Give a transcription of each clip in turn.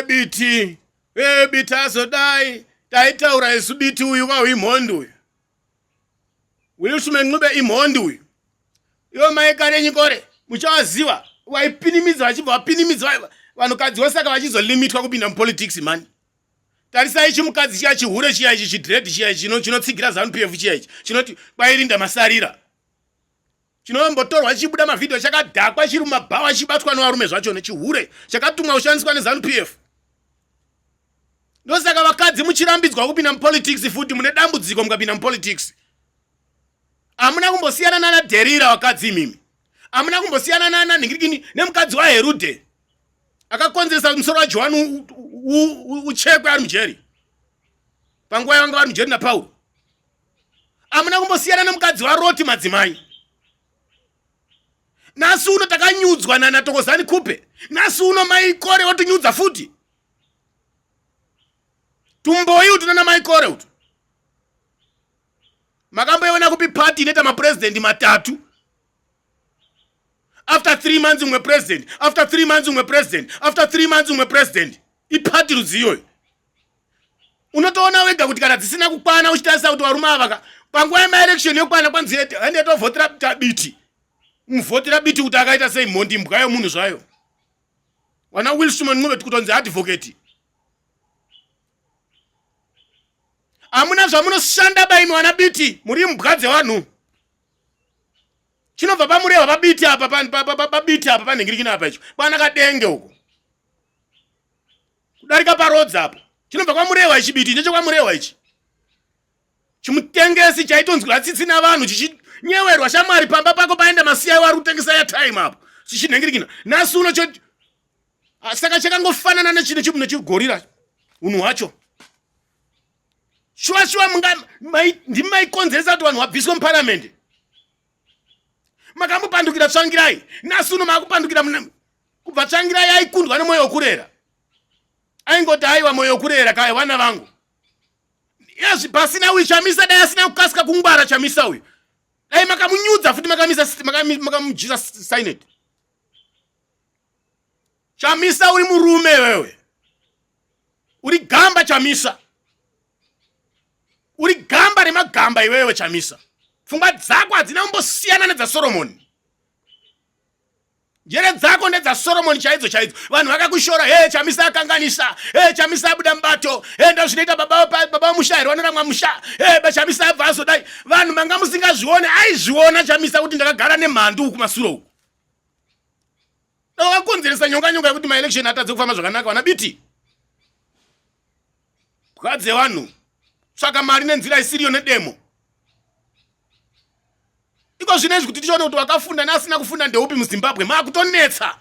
Biti, e Biti azodai, taitaura isu Biti uyu kwau imhondi uyu. Wilson Ncube imhondi uyu. Iwe mai Karenyi Kore muchavaziva vaipinimidza vachibva vapinimidza vanhukadzi vosaka vachizolimitwa kupinda mupolitics mani. Tarisai chimukadzi chiya chihure chiya ichi chidred chiya ichi chinotsigira Zanu PF chiya ichi chinoti kwairinda masarira. Chinombotorwa chichibuda mavhidhiyo chakadhakwa chiri mumabhawa chichibatwa nevarume zvacho nechihure chakatumwa kushandiswa neZanu PF. Ndosaka vakadzi muchirambidzwa kupinda mupolitics futi mune dambudziko mukapinda mupolitics. Hamuna kumbosiyana nana Dherira vakadzi imimi. Hamuna kumbosiyana nana nhingirikini nemukadzi waHerudhe akakonzeresa musoro waJohani uchekwe ari mujeri panguva yavanga vari mujeri naPauro. Hamuna kumbosiyana nemukadzi waRoti madzimai. Nhasi uno takanyudzwa nana Thokozani Khupe. Nhasi uno mai Kore watinyudza futi. Tumboi utu nana mai Kore utu. Makamboiona kupi party inoita mapresident matatu? After 3 months umwe president, after 3 months umwe president, after 3 months umwe president. Iparty rudzi iyoyo. Unotoona wega kuti kana dzisina kukwana uchitarisa kuti varume ava ka panguva yemaelection yokwana kwanzi hande tovhotera Biti. Muvhotera Biti kuti akaita sei mhondi imbwa yomunhu zvayo. Wana Wilson Ncube kutonzi advocate. Hamuna zvamunoshanda baimi wana Biti, muri mbwa dzevanhu. Chinobva paMurehwa paBiti apa paBiti apa panhingirikini apa icho. Kwana Kadenge uko. Kudarika parodzi apo. Chinobva kwaMurehwa ichi Biti ndechekwamurehwa ichi. Chimutengesi chaitonzwira tsitsi navanhu chichinyewerwa shamwari pamba pako paenda masiya wari kutengesa ya time apo. Chichinhingirikina. Nhasi uno cho saka chakangofanana nechigorira unhu hwacho. Shuwa shuwa munga ndimi maikonzeresa kuti vanhu vabviswe muparamende. Makambopandukira Tsvangirai. Nhasi uno makupandukira kubva Tsvangirai aikundwa nemwoyo wokurera. Aingoti aiwa mwoyo wokurera kaya vana vangu. Yazvi pasina uyu Chamisa dai asina kukasika kungwara Chamisa uyu. Dai makamunyudza futi makamisa makamujisa signet. Chamisa uri murume wewe. Uri gamba Chamisa. Uri gamba remagamba iwewe Chamisa. Pfungwa dzako hadzina kumbosiyana nedzaSoromoni. Njere dzako ndedzaSoromoni chaidzo chaidzo. Vanhu vakakushora, hey Chamisa akanganisa, hey Chamisa abuda mubato, hey ndozvinoita baba baba musha here vanoramwa musha, hey Chamisa abva azodai. Vanhu manga musingazvione, aizviona Chamisa kuti ndakagara nemhandu uku masuro uku. Vakakonzeresa nyonga nyonga yekuti maelection atadze kufamba zvakanaka vana Biti. Bwa dzevanhu. Tsvaka mari nenzira isiriyo nedemo. Iko zvino izvi kuti tichione kuti wakafunda neasina kufunda ndeupi muZimbabwe makutonetsa.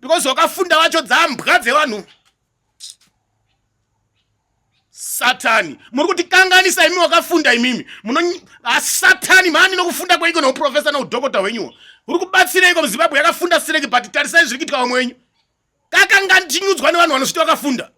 Because wakafunda wacho dzambwa dzevanhu. Satani muri kutikanganisa imi wakafunda imimi muno asatani mhani nokufunda kwenyiko nouprofesa noudhokota hwenyuwo uri kubatsireiko muzimbabwe yakafunda sireki but tarisai zviri kuitika vamwe wenyu kakangandinyudzwa nevanhu vanosviti vakafunda.